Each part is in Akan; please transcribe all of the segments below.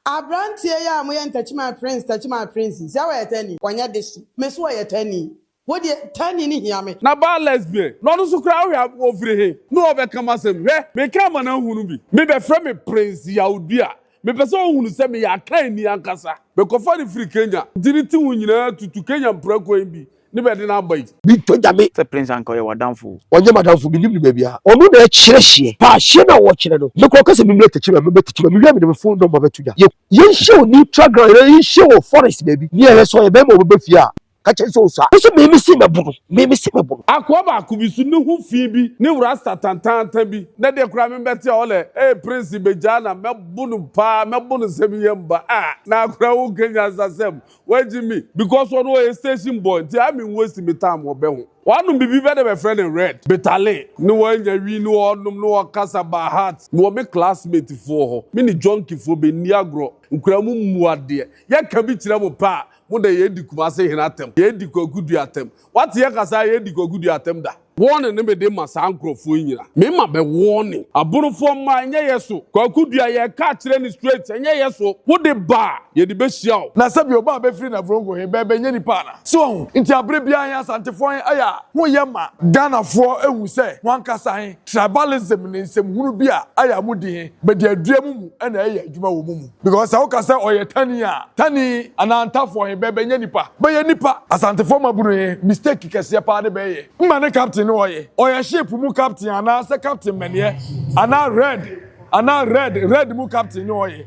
Abranteɛ yi a moyɛ no Techiman Prince Techiman Prince yi, sɛ ɔyɛ tani? Ɔnyɛ dehye. Me so ɔyɛ tani. Wo deɛ tani no hia me. Na baa lesbian na ɔno nso koraa wohwɛ a ɔfiri he na ɔbɛka m'asɛm hwɛ meka ama no ahunu bi me bɛfrɛ me Prince Yawdua mepɛ sɛ ɔhunu sɛ meyɛ Akanni ankasa mekɔfa no firi Kenya nti ne ti ho nyinaa tutu Kenya mprako he bi ne bɛde no aba yi. Me tɔ gya me. Sɛ Prince anka ɔyɛ w'adamfo o. Ɔnyɛ m'adamfo, mennim no baabiara. Ɔno na ɛkyerɛ hyeɛ. Paa, hyeɛ no a ɔkyerɛ no, me koraa ɔka sɛ memmrɛ Techiman, mɛba Techiman, mewie a mede me phone number bɛto dwa. Yɛ, yɛnhyia wɔ neutral ground, anaa yɛnhyia wɔ forest baabi, ne yɛhwɛ sɛ ɔyɛ bɛrima a ɔbɛba fie a, ka kyerɛ no sɛ ɔsua. Me nso me, mese mɛbo no, me, mese mɛbo no. Akoa baako bi so ne ho fi bi ne rasta tantaantan bi na deɛ koraa me bɛte a ɔlɛ ee prince begyaa na mɛbo no paa mɛbo no sɛ me yam ba ah na akora wo nka nyansasɛm Wagye me because ɔno ɔyɛ station boy nti a me waste me time wɔ bɛ ho. Wanom bibi bɛ de bɛfrɛ no red bitale ne wanya wi ne ɔnom ne ɔkasa by heart. Mewɔ me classmate foɔ hɔ me ne junkie foɔ bɛ nni agorɔ nkoraa mo mmu adeɛ yɛ ka bi kyerɛ mo pɛ a mo dɛ yɛ di Kumase hene atɛm yɛ di Kwaku Dua atɛm wate yɛ kasa a yɛ di Kwaku Dua atɛm da. Warning ne mede ma saa nkorɔfoɔ yi nyina. Me ma bɛ warning. Abonofoɔ mma ɛnyɛ yɛ so. Kwaku Dua yɛka akyerɛ no straight ɛnyɛ yɛ so. Wo de ba a yɛde bɛhyia wo. Na sɛbi ɔba a bɛfiri Navrongo he bɛ bɛnyɛ nipa ana? So wahu? Nti abere biaa he Asantefoɔ he ayɛ a ho yɛ ma Ghanafoɔ ahu sɛ ho ankasa he tribalism ne nsɛmhunu bi a ayɛ a modi he bɛde adua mo mu na ɛyɛ adwuma wɔ mo mu. Because sɛ woka sɛ ɔyɛ Tani a, Tani anaa Ntafoɔ he bɛ bɛnyɛ nipa. Bɛyɛ nipa. Asantefoɔ mmabunu he mistake kɛseɛ paa ne bɛyɛ. Mma ne captain no ɔyɛ ɔyɛ ship mu captain anaa sɛ captain mɛneɛ anaa red anaa red red mu captain no ɔyɛ.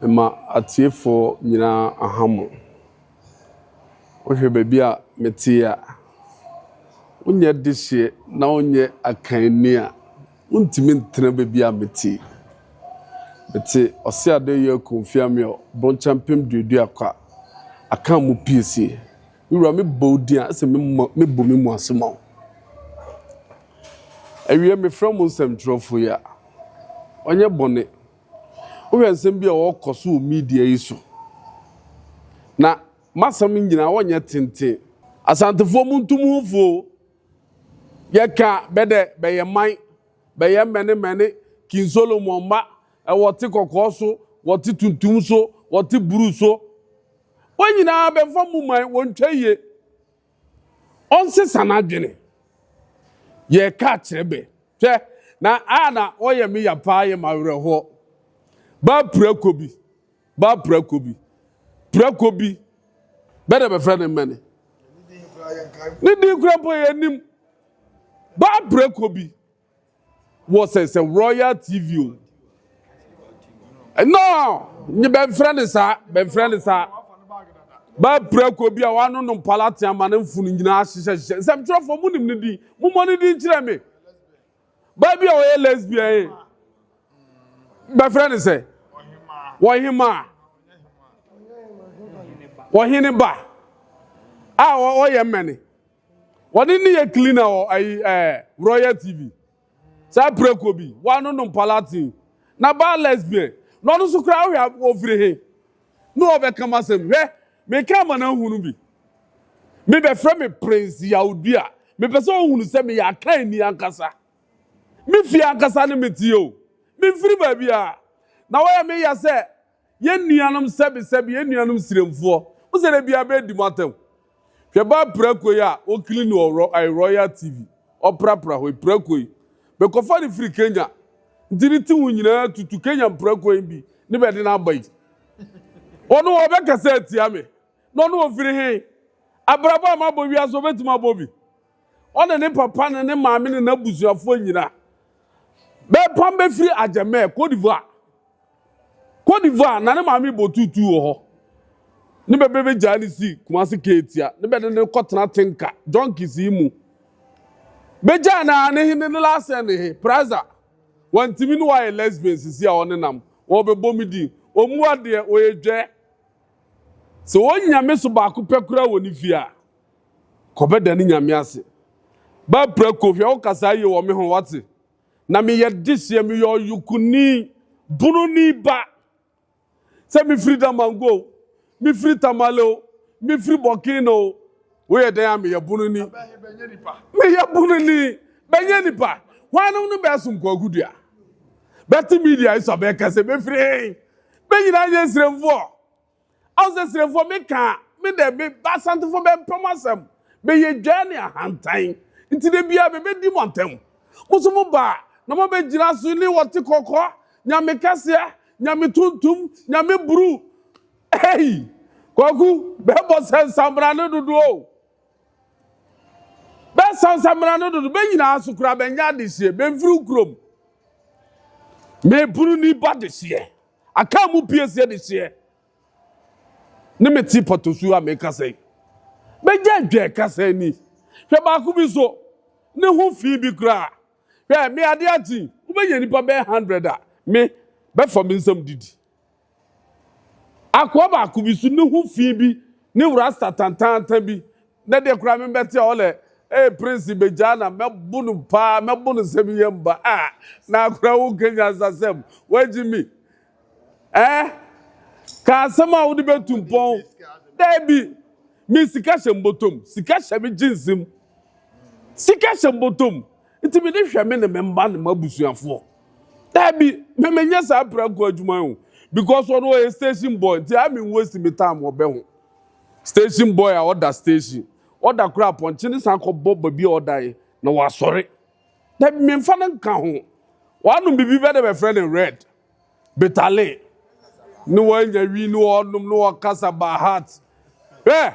Mema atiefoɔ nyinaa aha mo. Wohwɛ baabi a mete a, wonyɛ dehyeɛ na wonyɛ akanni a, wontumi ntena baabi a mete. Mete Ɔseadoyɛ Akumfiameo Bronkyɛ Mpem Duadua Kwa, Akan mu piesie. Me wura mebɔ wo din a, ɛsɛ mebɔ me mu ase ma wo. Awie mefrɛ mo nsɛmtwerɛfoɔ yi a, ɔnyɛ bɔne. Wohwɛ nsɛm bi a ɔrekɔ so wɔ media yi so, na m'asɛm nyinaa ɔnyɛ tenten. Asantefoɔ montu mo ho fo o. Yɛka bɛdɛ bɛyɛ man, bɛyɛ mmɛne-mmɛne, King Solomon mma, wɔte kɔkɔɔ so, wɔte tuntum so, wɔte bruu so. Wɔn nyinaa bɛfa mu man, wɔntwa yie. Ɔnsesa n'adwene. Yɛreka akyerɛ bɛ. Hwɛ, na a na ɔyɛ me ya paa yɛ m'awerɛhoɔ. Baa prako bi, baa prako bi, prako bi, bɛ na bɛfrɛ no mmɛne. Ne din kura mpo yɛnnim. Baa prako bi. Wɔ sɛ sɛ Royal TV o. No, nye bɛmfrɛ ne saa, bɛmfrɛ ne saa. Bɛprako bi a wanonom palate ama ne mfono nyinaa hyehyɛ hyehyɛ. Nsɛmtwerɛfoɔ mo nim ne din, mommɔ ne din kyerɛ me. Baa bi a ɔyɛ lesbian yi, bɛfrɛ ne sɛ wɔhemaa, wɔhene ba a ɔyɛ mmɛne. Wɔde ne yɛ cleaner wɔ ayi ɛɛ Royal TV. Saa preko bi wanonom palatin na baa lesbian na ɔno nso koraa wohwɛ a ofiri he na ɔbɛka m'asɛm hwɛ meka ama no ahunu bi me bɛfrɛ me Prince Yawdua mepɛ sɛ ɔhunu sɛ meyɛ Akanni ankasa me fie ankasa ne meteɛ o memfiri baabiara na wɔyɛ me ya sɛ Yɛn nuanom sɛbesɛbe, yɛn nuanom Siremfoɔ, wo sɛ da biara bɛdi mo atɛm. Hwɛ baa prako yi a wɔkili no wɔ Royal TV, ɔprapra hɔ yi, prako yi. Bɛkɔfa no firi Kenya, nti ne ti ho nyinaa tutu Kenya mprako yi bi ne bɛde no aba yi. Ɔno ɔbɛkasa atia me, na ɔno ɔfiri he? Abrabɔ a mabɔ wiase ɔbɛtumi abɔ bi? Ɔne ne papa ne ne maame ne n'abusuafoɔ nyinaa bɛpam bɛfiri Agyemɛɛ, Cote d'Ivoire. Cote d'Ivoire na ne maame bɔ tuutuu wɔ hɔ. Ne bɛbɛ bɛgyaa ne si Kumasi Keetia. Ne bɛde ne kɔtena Tenka, Junkies yi mu. Bɛgyaa na ne he ne ne last ne he, Praza. Wantumi ne wayɛ lesbian sisi a ɔnenam. Wɔbɛbɔ me din. Ɔmmu adeɛ, ɔyɛ dwɛ. Sɛ ɔnya me so baako pɛ koraa wɔ ne fie a, kɔbɛda ne Nyame ase. Ba prako, hwɛ wo kasaa yie wɔ me ho, wate? Na meyɛ dehyeɛ, meyɛ ɔyokoni, bononi ba. Sɛ mefiri Damango o, mefiri Tamale o, mefiri Burkina o. Woyɛ dɛn a meyɛ bononi? Meyɛ bononi. Bɛnyɛ nipa. Hwannom ne bɛsom Kwaku Dua? Bɛte media yi so a bɛka sɛ bɛfiri he? Bɛ nyinaa nyɛ Nsiremfoɔ. Ahu sɛ Siremfoɔ meka a, me dɛ me Asantefoɔ bɛmpɛ mo asɛm. Bɛyɛ dwaa ne ahantan. Nti da biara bɛbɛdi mo atɛm. Mo nso mo ba a, na moabɛgyina so ne wɔte kɔkɔɔ, Nyame kɛseɛ, Nyame tuntum, Nyame bruu. Ei! Kwaku, bɛbɔ sɛ nsamena no dodo o. Bɛsa nsamena no dodo. Bɛ nyinaa so koraa bɛnyɛ adehyeɛ, bɛmfiri wo kurom. Mebunu ni ba dehyeɛ. Aka mu piesie dehyeɛ. Ne me te pɔtɔsu a mekasa yi. Bɛgya dwɛ kasa ni. Hwɛ baako bi so, ne ho fi bi koraa. Hwɛ, me ade akye, wobɛnya nipa bɛyɛ 100 a, me, bɛfa me nsam didi. Akoa baako bi so ne ho fi bi ne rasta tantaantan bi na deɛ koraa mebɛte a ɔlɛ ee prince begyaa na mɛbo no paa mɛbo no sɛ meyɛ mba a na akora wo nka nyansasɛm wagye mi eh ka asɛm a wode bɛtu mpɔn daabi me sika hyɛ mbɔtɔm sika hyɛ me jeans mu sika hyɛ mbɔtɔm nti mede hwɛ me ne me mma ne m'abusuafoɔ Dabi, me menyɛ saa prɛko adwuma yi o. Because ɔno ɔyɛ station boy nti a me waste me time wɔ bɛ ho. Station boy a ɔda station. Ɔda koraa apɔnkye ne san kɔbɔ baabi a ɔda yi na wasɔre. Dabi, memfa no nka ho. Wanom biribi bɛ de bɛfrɛ no red. Bitale. Ne wanya wi ne ɔnom ne ɔkasa by heart. Hwɛ,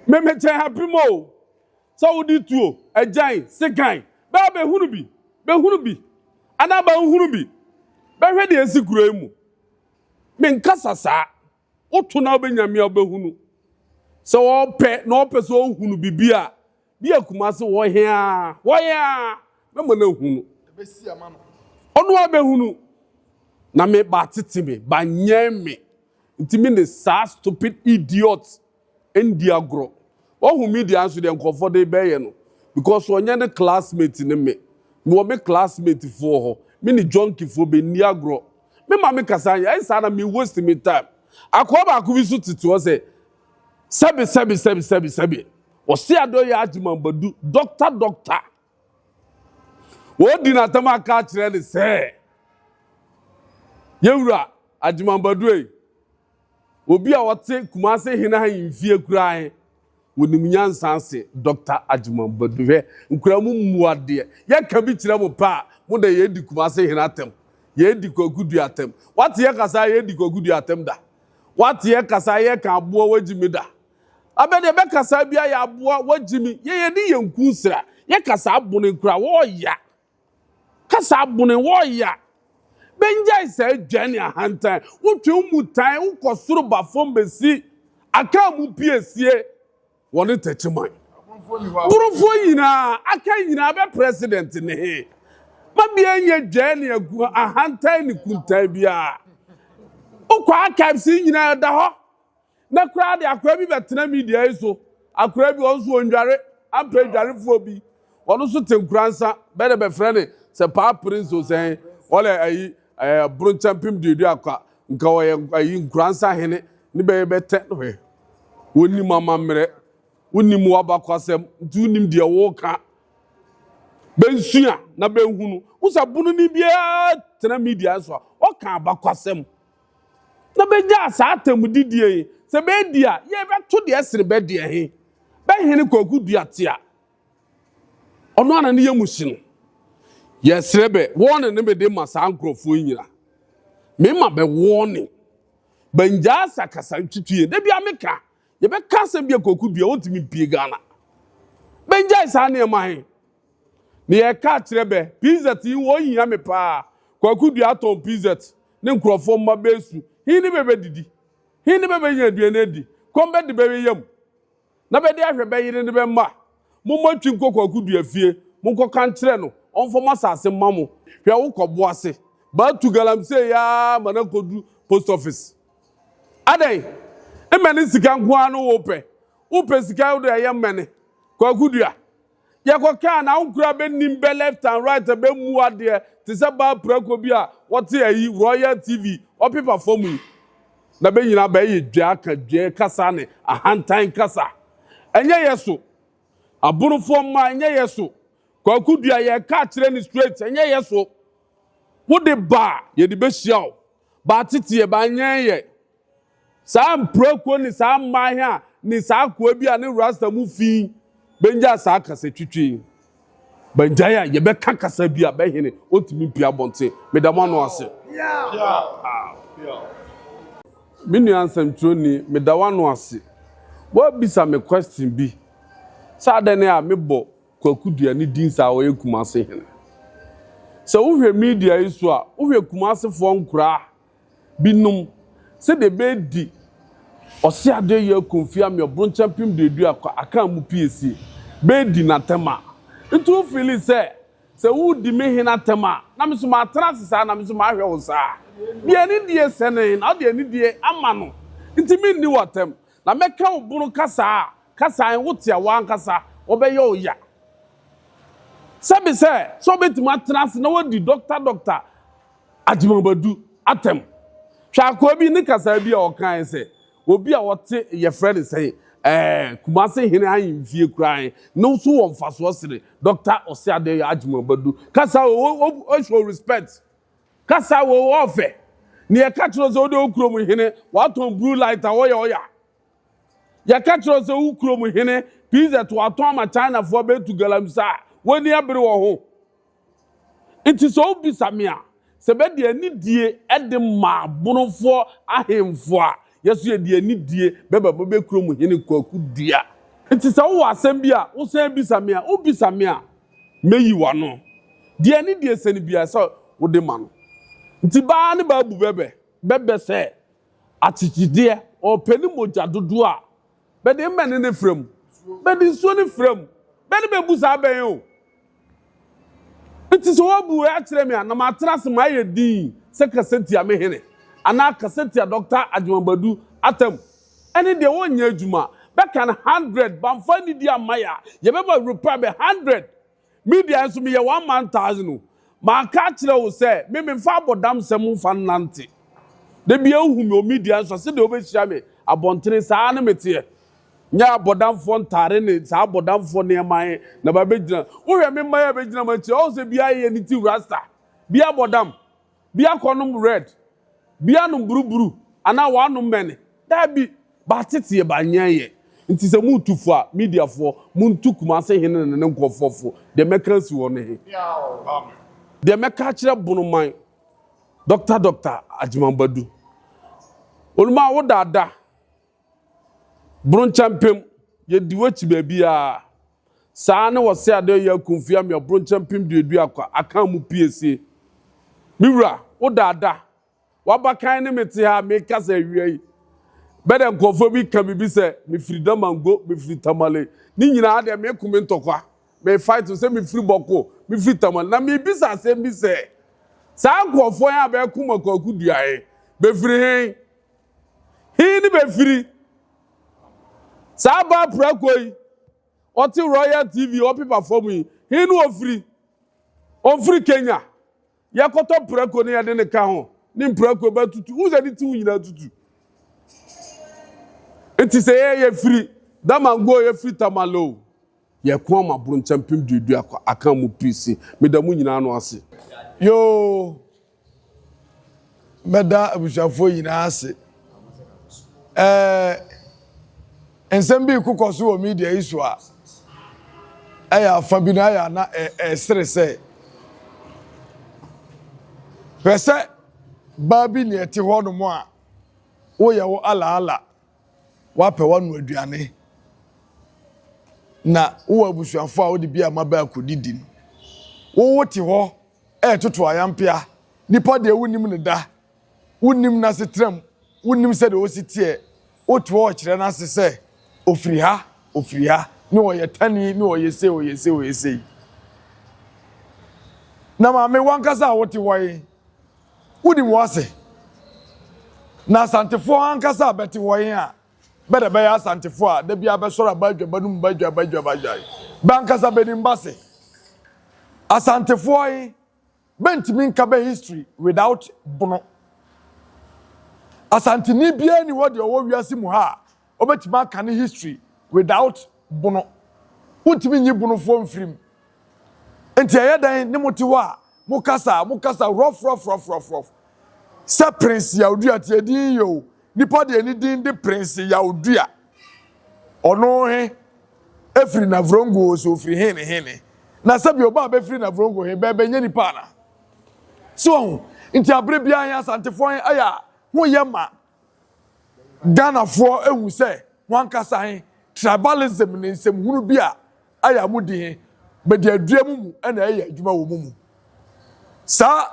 me mekyɛn happy mo o. Sɛ wode tuo, agyan, sekan, bɛ a bɛhunu bi, bɛhunu bi, anaa bɛnhunu bi, bɛhwɛ deɛ ɛsi kuro yi mu. Menkasa saa. Woto na wobɛnya me a wobɛhunu. Sɛ ɔpɛ na ɔpɛ sɛ ɔhunu biribi a, bi a Kumase wɔ he a, hɔ he a, mɛma no ahunu. Ɔno ara bɛhunu. Na me, bɛatete me, bɛanyɛn me. Nti me ne saa stupid idiot ndi agorɔ. Wahu media nso deɛ nkurɔfoɔ de bɛyɛ no because ɔnyɛ ne classmate ne me. Mewɔ me classmate foɔ hɔ. Me ne junkie foɔ bɛnni agorɔ. Me ma me kasa nyɛ ɛyɛ saa na me waste me time. Akoa baako bi nso tete hɔ sɛ sɛbi sɛbi sɛbi sɛbi sɛbi. Ɔse adɔ yɛ Agyeman Badu doctor doctor. Wɔdi n'atam aka akyerɛ ne sɛ yɛwura Agyeman Badu ei. Obi a ɔte Kumase hene ahemfie koraa he, onim nyansa ase Dɔkta Agyeman Badu. Hwɛ, nkoraa mo mmu adeɛ. Yɛka bi kyerɛ mo pɛ a, mo dɛ yɛɛdi Kumase hene atɛm. Yɛɛdi Kwaku Dua atɛm. Wate yɛ kasa a yɛɛdi Kwaku Dua atɛm da? Wate yɛ kasa a yɛɛka aboa wagyi me da? Abɛ deɛ bɛkasa bia yɛ aboa wagyi me. Yɛ yɛde yɛn nku sra. Yɛkasa abone koraa, wɔɔya. Kasa abone wɔɔya. Bɛngyae saa dwa ne ahantan. Wotwe wo mu tan, wokɔ soro ba fam bɛsi aka mu piesie wɔ ne tɛkyeman. Borofoɔ nyinaa, aka nyinaa bɛ president ne he. Ma bia nyɛ dwa ne agu ahantan ne kuntan biara. Wokɔ archives nyinaa ɛda hɔ. Na koraa de akoa bi bɛtena media yi so. Akoa bi, ɔno nso ɔndware, ampɛ adwarefoɔ bi. Ɔno nso te Nkoransa, bɛ de bɛfrɛ ne sɛ Paa Prince o sɛn, ɔlɛ ayi ɛɛ Bronkyɛ mpem duadua kwa, nka ɔyɛ ayi Nkoransa hene, ne bɛyɛ bɛtɛ no hwɛ. Wonim amammerɛ, wonim w'abakwasɛm, nti wonim deɛ woka. Bɛnsua na bɛnhunu. Wo sɛ bononi biara tena media so a, ɔka abakwasɛm. Na bɛgyaa saa atɛmudidie yi, sɛ bɛadi a, yɛbɛto deɛ ɛsene bɛ deɛ he. Bɛ hene Kwaku Dua te a, ɔno ara na ne yam hye no. Yɛsrɛ bɛ, wɔɔne ne mede ma saa nkorɔfoɔ yi nyina. Mema bɛ wɔɔne. Bɛngyaa sa kasa ntwitwie. Da biara meka, yɛbɛka asɛm bi a Kwaku Dua ɔntumi mpie Ghana. Bɛngyae saa nneɛma he. Ne yɛka akyerɛ bɛ, PZ yi wɔn hia me paa. Kwaku Dua tɔn PZ ne nkurɔfoɔ mma bɛɛsu. He ne bɛ bɛdidi? He ne bɛ bɛnya aduane adi? Kɔm bɛde bɛ yam na bɛde ahwɛ bɛ yere ne bɛ mma. Mommɔ twi nkɔ Kwaku Dua fie, monkɔka nkyerɛ no ɔmfa mo asase mma mo. Hwɛ wo kɔ Boase, bɛatu galamsey yi ara ma no akɔduru post office. Adɛn? Mmɛne sika nko ara ne wopɛ? Wopɛ sika wode ɛyɛ mmɛne? Kwaku Dua. Yɛkɔ kaa na wo koraa bɛnim bɛ left and right bɛ mmu adeɛ te sɛ baa prako bi a wɔte ayi Royal TV ɔpepa fam yi na bɛ nyinaa bɛ yɛ dwaa ka dwaa kasa ne ahantan kasa. Ɛnyɛ yɛ so. Abonofoɔ mma ɛnyɛ yɛ so. Kwaku Dua yɛka akyerɛ no straight ɛnyɛ yɛ so. Wode ba a yɛde bɛhyia wo. Ba tete yɛ ba nyɛn yɛ. Saa mprako ne saa mmaa he a ne saa akoa bi a ne rasta mu fi bɛngyaa saa kasatwitwi yi. Bɛngyae a yɛbɛka kasa bi a bɛhene ɔntumi mpue abɔnten. Meda mo ano ase. Me nua nsɛmtwerɛni, meda w'ano ase. Woabisa me question bi sɛ adɛn a mebɔ Kwaku Dua ne din saa a ɔyɛ Kumase hene. Sɛ wohwɛ media yi so a, wohwɛ Kumasefoɔ nkoraa binom sɛdeɛ bɛredi ɔse adeɛ yɛ akumfi ame ɔbronkyɛ mpem duadua kɔ akan mu piesie bɛredi n'atɛm a, nti wo feeli sɛ sɛ woredi me hene atɛm a na me nso matena ase saa na me nso mahwɛ wo saa? Deɛ anidie sɛne na wode anidie ama no nti menni wo atɛm na mɛka wo bono kasa a kasa a wote a w'ankasa wɔbɛyɛ wo ya. Sɛbe sɛ sɛ wobɛtumi atena ase na woadi dɔkta dɔkta Agyemang Badu atɛm. Hwɛ akoa bi ne kasaa bi a ɔkae sɛ obi a ɔte yɛfrɛ no sɛn ɛɛ Kumase hene ahemfie koraa no so wɔ mfasoɔ sene Dɔkta Ɔseadeɛ Agyemang Badu. Kasa o o show respect. Kasa o ɔfɛ. Ne yɛka kyerɛ sɛ wode wo kurom hene watɔn blue light a wɔyɛ ɔya. Yɛka kyerɛ sɛ wo kurom hene PZ watɔn ama Chinafoɔ bɛtu galamsey a w'ani abere wɔ ho. Nti sɛ wobisa me a, sɛ bɛde anidie de maa Bonofoɔ ahemfo a, yɛ nso yɛde anidie bɛba bɛbɛ kurom hene Kwaku Dua. Nti sɛ wowɔ asɛm bi a wosan bisa me a, wobisa me a, mɛyi w'ano. Deɛ anidie sɛ no biara sɛ wode ma no. Nti baa ne baa bu bɛbɛ, bɛbɛ sɛ akyekyedeɛ, ɔɔpɛ ne mogya dodoɔ a, Bɛde mmɛne ne fra mu. Bɛde nsuo ne fra mu. Bɛne bɛbu saa bɛn o. Nti sɛ woabu wei akyerɛ me a, na matena ase mayɛ dinn sɛ kasa tia me hene anaa kasa tia Dɔkta Agyeman Badu atam. Ɛne deɛ wɔnyɛ adwuma. Bɛka no hundred, bamfa anidie amma yɛ a, yɛbɛma reply bɛ hundred. Me deɛ nso meyɛ one man thousand o. Maka akyerɛ wo sɛ me memfa abɔdamsɛm mfa nnante. Da biara wohu me wɔ media nso a sɛdeɛ wobɛhyia me abɔntene saa ara ne meteɛ. Nyɛ abɔdamfoɔ ntaare ne saa abɔdamfoɔ nneɛma he na ba bɛgyina. Wohwɛ me mma yi a bɛgyina m'akyi a, ɔhu sɛ biara yɛ ne ti rasta, bi abɔ dam. Bi akɔnom red, bi anom buruburu anaa wɔanom mɛne. Daabi, bɛateteɛ bɛanyɛn yɛ. Nti sɛ moretu fo a, mediafoɔ, montu Kumase hene ne ne nkurɔfoɔ fo. Deɛ mɛka asi hɔ ne he. Deɛ mɛka akyerɛ Bonoman, Dɔkta Dɔkta Agyeman Badu, Onuma wo dada, Bronkyɛmpem, yɛdi w'akyi baabiara. Saa ne wɔse adeɛ yɛ akumfia mea bronkyɛmpem duadua kwa akan mu piesie. Me wura, wo daada, w'abakan ne me te ha a mekasa awia yi. Bɛdɛ nkurɔfoɔ bi ka biribi sɛ mefiri Damango, mefiri Tamale. Ne nyinaa deɛ meko me ntɔkwa. Me fight sɛ mefiri Bɔko, mefiri Tamale. Na mebisa asɛm bi sɛ, saa nkurɔfoɔ yi a bɛko ma Kwaku Duae, bɛfiri he? He ne bɛfiri? Saa baa prako yi, ɔte Royal TV ɔpepa fam yi, he ne ɔfiri? Ɔmfiri Kenya. Yɛkɔtɔ prako ne yɛde ne ka ho, ne mprako bɛtutu. Wohu sɛ ne ti ho nyinaa tutu. Nti sɛ yɛ yɛfiri Damango, yɛfiri Tamale o, yɛko ama Bronkyɛ mpem duadua aka mu pii se. Meda mo nyinaa ano ase. Yoo, Mɛda abusuafoɔ nyinaa ase. Ɛɛ nsɛm bi rekokɔ so wɔ media yi so a ɛyɛ afa bi na ayɛ ana ɛsere sɛ hwɛ sɛ baa bi na ɛte hɔ nom a woyɛ wo alaala woapɛ woano aduane na wowɔ abusuafoɔ a wode bi ama bɛ akɔdidi no wowo te hɔ retoto ayampea. Nipa deɛ wonnim no da, wonnim n'asetram, wonnim sɛdeɛ ɔsi teɛ, woto hɔ kyerɛ no ase sɛ ɔfiri ha, ɔfiri ha, ne ɔyɛ tani, ne ɔyɛ sei, ɔyɛ sei, ɔyɛ sei. Na maame wankasa a wote hɔ yi, wonim w'ase. Na Asantefoɔ ankasa a bɛte hɔ yi a, bɛ na bɛyɛ Asantefoɔ a da biara bɛsɔre aba adwaba no mu ba adwaba adwaba adwa yi, bɛ ankasa bɛnim b'ase. Asantefoɔ yi bɛntumi nka bɛ history without bono. Asanteni biara ni hɔ deɛ ɔwɔ wiase mu ha a ɔbɛtumi aka ne history without. Bono. Wontumi nyi Bonofoɔ mfiri mu. Nti ɛyɛ dɛn ne mote hɔ a mokasa a mokasa rough rough rough rough rough sɛ Prince Yawdua tie din yi o nipa deɛ ne din de Prince Yawdua ɔno he efiri Navrongo o sɛ ofiri he ne he ne na sɛbi ɔba a bɛfiri Navrongo he bɛɛ bɛnyɛ nipa ana so ɔho nti abere biara he Asantefoɔ he ɛyɛ a ho yɛ ma Ghanafoɔ ehu sɛ ho ankasa he tribalism ne nsɛmhunu bi a ayɛ a modi he, bɛde adua mo mu na ɛyɛ adwuma wɔ mo mu. Saa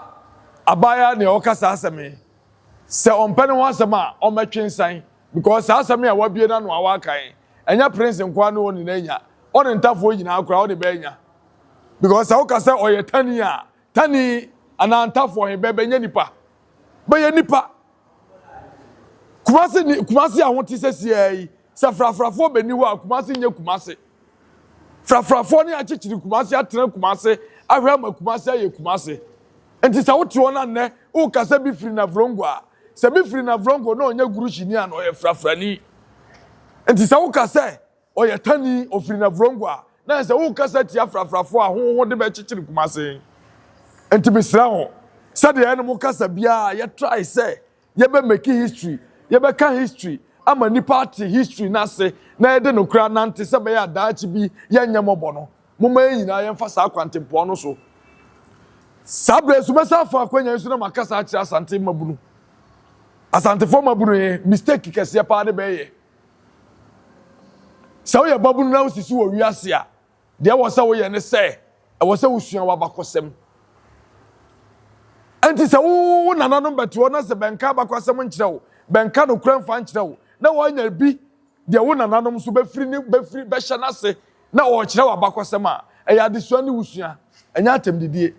abaayaa nea ɔka saa asɛm he, sɛ ɔmpɛ ne ho asɛm a, ɔmmɛtwe nsan because saa asɛm he a wabue n'ano a waka he, ɛnyɛ Prince nkoa ne ɔne no anya, ɔne ntafoɔ nyinaa koraa ɔne bɛ anya. Because sɛ woka sɛ ɔyɛ tani a, tani anaa ntafoɔ he, bɛ bɛnyɛ nipa. Bɛyɛ nipa. Kumasi ni Kumasi a ho te sɛ siaa yi, sɛ frafrafoɔ bɛni hɔ a, Kumasi nyɛ Kumasi. Frafrafoɔ ne akyekyere Kumasi atena Kumasi ahwɛ ama Kumasi ayɛ Kumasi. Nti sɛ wote hɔ na nnɛ woka sɛ bi firi Navrongo a, sɛ bi firi Navrongo na ɔnyɛ Gurushini a na ɔyɛ frafrani. Nti sɛ woka sɛ Ɔyɛ tani, ɔfiri Navrongo a, na ayɛ sɛ worekasa tia frafrafoɔ a ho ho de bɛkyekyere Kumase. Nti mesrɛ ho, sɛdeɛ yɛne mo kasa biara yɛ try sɛ yɛbɛ make history, yɛbɛka history ama nnipa ate history no ase na yɛde nokorɛ anante sɛ ɛbɛyɛ a daakye bi yɛnyɛ mmɔbɔ no, momma yɛn nyinaa yɛmfa saa kwantempɔn no so. Saa berɛ yi nso mɛsan afa akwanya yi so na makasa akyerɛ Asante mmabunu. Asantefoɔ mmabunu he, mistake kɛseɛ paa ne bɛyɛ. Sɛ woyɛ babunu na wosisi wɔ wiase a, deɛ ɛwɔ sɛ woyɛ ne sɛ, ɛwɔ sɛ wosua w'abakɔsɛm. Enti sɛ wo wo nananom bɛte hɔ na sɛ bɛnka abakɔsɛm nkyerɛ wo, bɛnka nokorɛ mfa nkyerɛ wo, na wɔanya bi deɛ wo nananom nso bɛfiri ne bɛfiri bɛhyɛ n'ase na ɔrekyerɛ wo abakɔsɛm a, ɛyɛ adesua ne wosua, ɛnyɛ atɛmdidie.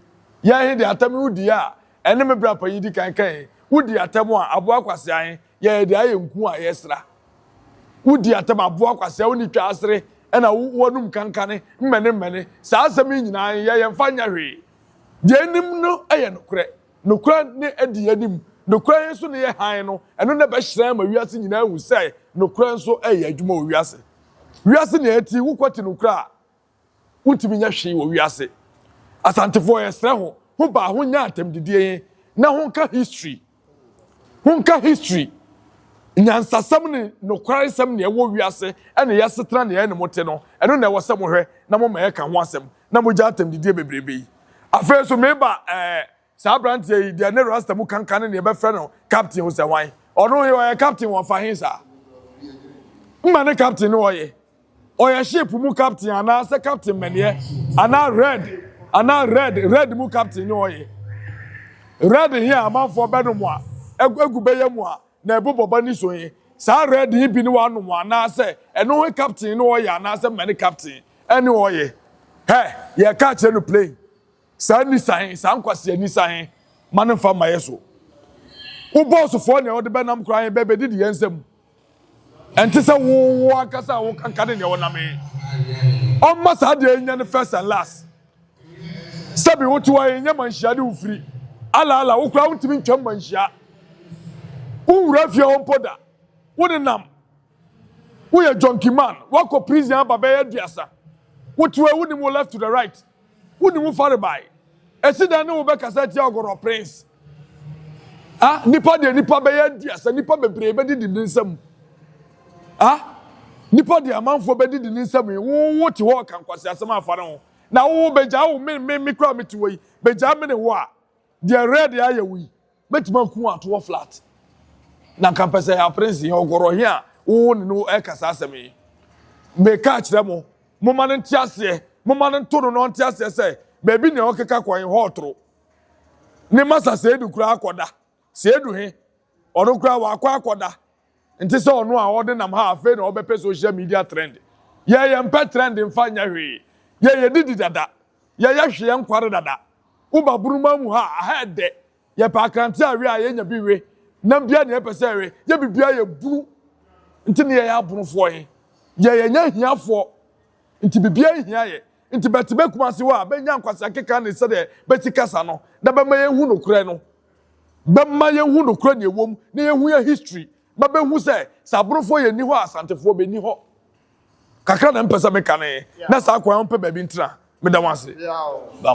Yɛn he deɛ atɛm he wodi a, ɛne me bra panyin di kan kae, wodi atɛm a, aboa kwasea he, Yɛyɛ deɛ ayɛ nku a yɛsra. Wodi atɛm aboa kwasea wonni twa asere ɛna wo w'anum kankane mmɛne mmɛne. Saa asɛm yi nyinaa yɛ yɛmfa nyɛ hwee. Deɛ anim no yɛ nokorɛ. Nokorɛ ne adi anim. Nokorɛ nso ne yɛ hann no. Ɛno na ɛbɛhyerɛn ama wiase nyinaa ahu sɛ nokorɛ nso reyɛ adwuma wɔ wiase. Wiase nea ɛte yi wokwati nokorɛ a Wontumi nyɛ hwee wɔ wiase. Asantefoɔ yɛsrɛ ho, ho baa ho nyɛ atɛmdidie he na ho nka history. Ho nka history. Nyansasɛm ne nokwaresɛm nea ɛwɔ wiase ɛne yɛasetena nea ɛne mo te no, ɛno na ɛwɔ sɛ mohwɛ na moma yɛka ho asɛm na mogya atɛmdidie bebrebe yi. Afei nso meba ɛɛ saa aberanteɛ yi deɛ ne rasta mu kankan ne nea ɛbɛfrɛ no captain o sɛ hwan. Ɔno he ɔyɛ captain wɔ fa he saa? Mma ne captain ne ɔyɛ. Ɔyɛ ship mu captain anaa sɛ captain mɛneɛ anaa red anaa red red mu captain ne ɔyɛ. Red he a amanfoɔ bɛnom a egu bɛyɛ mu a na ɛbobɔ ba ni so he saa red he bi ne wanom anaa sɛ ɛno he captain ne ɔyɛ anaa sɛ mɛne captain ɛne ɔyɛ. Hɛ yɛka akyerɛ no plain saa nisa he saa nkwasea nisa he ma no mfa mma yɛ so. Wo bɔɔsofoɔ nea ɔde bɛnam koraa he bɛbɛdidi yɛn nsam. Ɛnte sɛ wo wo ankasa a wokanka ne nea ɔnam he. Ɔmma saa deɛ nyɛ no first and last. Sɛbi wote hɔ yi nyɛ manhyia ne wofiri. Ala ala wo koraa wontumi ntwam manhyia. Wonwura fie hɔ mpo da. Wo nenam. Woyɛ junkie man. Woakɔ prison aba bɛyɛ aduasa. Wote hɔ yi wonim wo left to the right. Wonni wo farebae. Esi dɛn ne wo bɛkasa atia Ɔgɔrɔ Prince? Ah, nipa deɛ nipa bɛyɛ aduasa, nipa bebree bɛdidi ne nsam. Ah, nipa deɛ amanfoɔ bɛdidi ne nsam yi, wo wo te hɔ ɔka nkwasi asɛm afa ne ho. Na wo bɛgyaa wo me me me kura me te hɔ yi, bɛgyaa me ne wo a, deɛ red ayɛ wo yi, Mɛtumi aku wo ato hɔ flat. Na nka mpɛ sɛ aprince he ɔgɔrɔ he a wo ne no ɛka saa asɛm yi. Meka akyerɛ mo, momma no nte aseɛ, momma no nto no na ɔnte aseɛ sɛ baabi nea ɔkeka kɔ he hɔ ɔtoro. Ne masa Seidu koraa akɔda. Seidu he, ɔno koraa wakɔ akɔda. Nte sɛ ɔno a ɔde nam ha afei na ɔbɛpɛ social media trend. Yɛ yɛmpɛ trend mfa nyɛ hwee. Yɛ yɛdidi dada. Yɛyɛ hwee nkware dada. Woba Buruma mu ha a, aha ɛdɛ. Yɛpɛ akrante awe a yɛnya bi we. Nam biara na yɛpɛ sɛ yɛwe. Yɛ biribiara yɛ bunu. Nti ne yɛyɛ abonofoɔ he. Yɛ yɛnyɛ ahiafoɔ. Nti biribiara nhia yɛ. Nti bɛte bɛ Kumasi hɔ a, bɛnya nkwasea keka ne sɛdeɛ bɛsi kasa no na bɛma yɛhu nokorɛ no. Bɛma yɛhu nokorɛ nea ɛwom na yɛhu yɛ history ma bɛhu sɛ, sɛ abonofoɔ yɛnni hɔ a Asantefoɔ bɛnni hɔ. Kakra na mpɛ sɛ meka ne na saa kwan mpɛ baabi ntena. Meda mo ase.